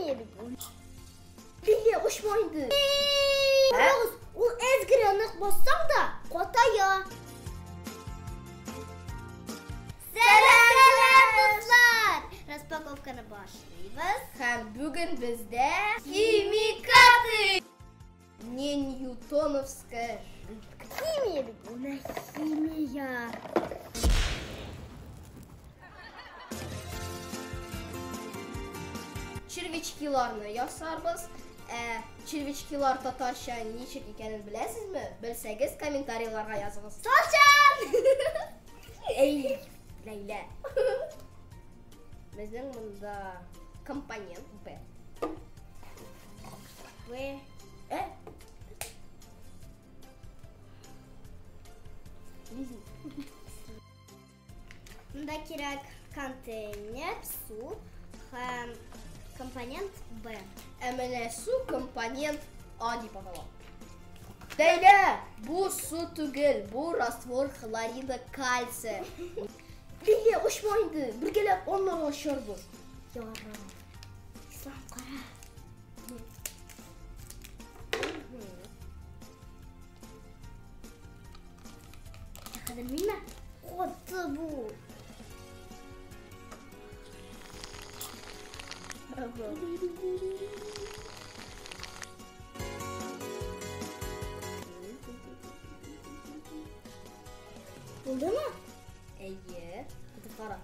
Химия бит бу. Лилия, очма инде. Карагыз, ул әз генә нык бассаң да, катая. Сәлам, дуслар! Распаковканы башлыйбыз. Һәм бүген бездә химикаты! Не ньютоновская жидкость. Химия бит бу, менә химия. Червячкиларны ясарбыз. Ә червячкилар татарча ничек икәнен беләсезме? Белсәгез, комментарийларга языгыз. Сашан! Эй, Ләйлә. Безнең монда компонент Б. Б. Ә? Монда кирәк контейнер, су һәм компонент Б. Ә менә су компонент А дип атала. Ләйлә, бу су түгел, бу раствор хлорида кальция. Лилия, очма инде, бергәләп аннары ачарбыз. Ярар. Ислам, кара. Хәзер минме? Каты бу. Булдымы? Әйе, тотып кара.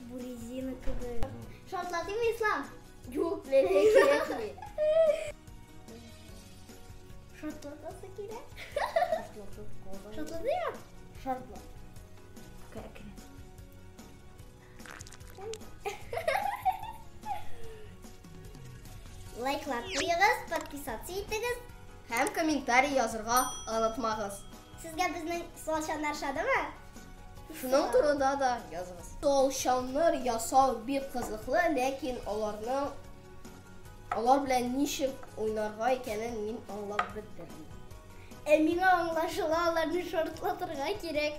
Бу резина кебек. Шартлатыймы, Ислам? Юк, Ләйлә, кирәкми. Шартлатасы килә. Шартлатып кара. Шартлатыймы? Шартла. Әкрен. Лайклар куегыз, подписаться итегез. Һәм комментарий язырга онытмагыз. Сезгә безнең салчаннар ошадымы? Шуның турында да языгыз. Толчаннар ясау бик кызыклы, ләкин аларның алар белән ничек уйнарга икәнен мин аңлап бетермим. Ә миңа аңлашыла, аларны шартлатырга кирәк.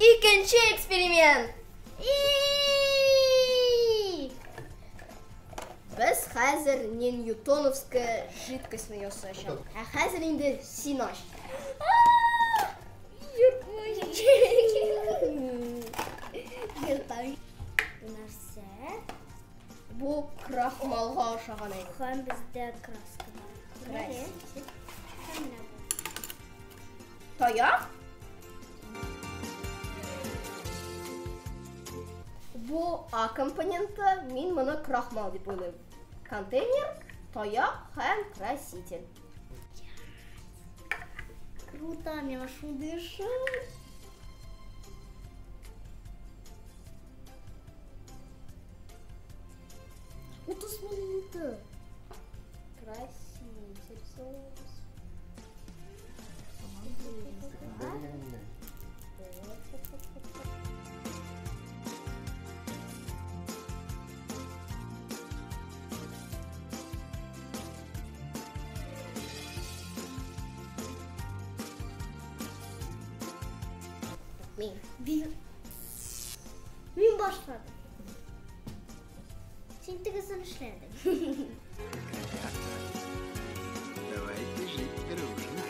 Икенче эксперимент. И! Без хәзер не ньютоновская жидкостьны ясаячак. Ә хәзер инде син ач. Ертам. Бу нәрсә? Бу крахмалга ошаган әйбер. Һәм бездә краска бар. Краситель. Һәм менә бу. Таяк. Бу А компоненты, мин моны крахмал дип уйлыйм. Контейнер, таяк һәм краситель. Круто, миңа шундый ошый. 30 миллилитр. Краситель соус. Два. Мин. Мин башладым. Син тегесен эшләдең. Давайте жить дружно.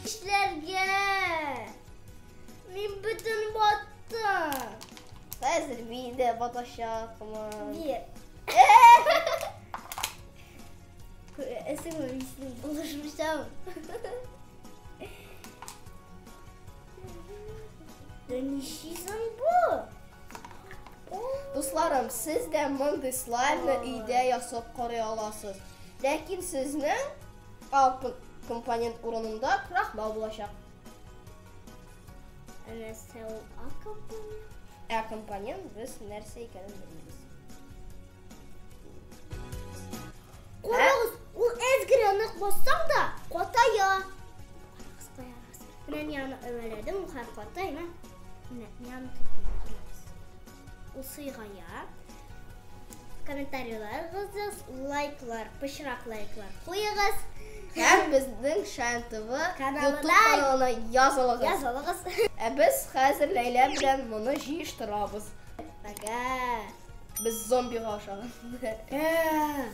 Эшләргә. Мин бөтен баттым. Хәзер мин дә батачакмын. Бир. Күрәсеңме, мин синең булышмышам. Да нишлисең бу? Дусларым, сез дә мондый слаймны өйдә ясап карый аласыз. Ләкин сезнең А компонент урынында крахмал булачак. Ә нәрсә ул А компонент? Ә компонент без нәрсә икәнен белмибез. Кара. Нык бассаң да, катая. Карагыз, карагыз. Менә мин аны әвәләдем, ул хәзер катаймы? Менә мин аны тоттым, карагыз. Ул сыйгая. Комментарийларыгыз, лайклар, пычрак лайклар куегыз. Һәм безнең Шаян ТВ Каналына YouTube каналына язылыгыз. Язылыгыз. Ә без хәзер Ләйлә белән моны җыештырабыз. Пока. Без зомбига охшаган. Ә.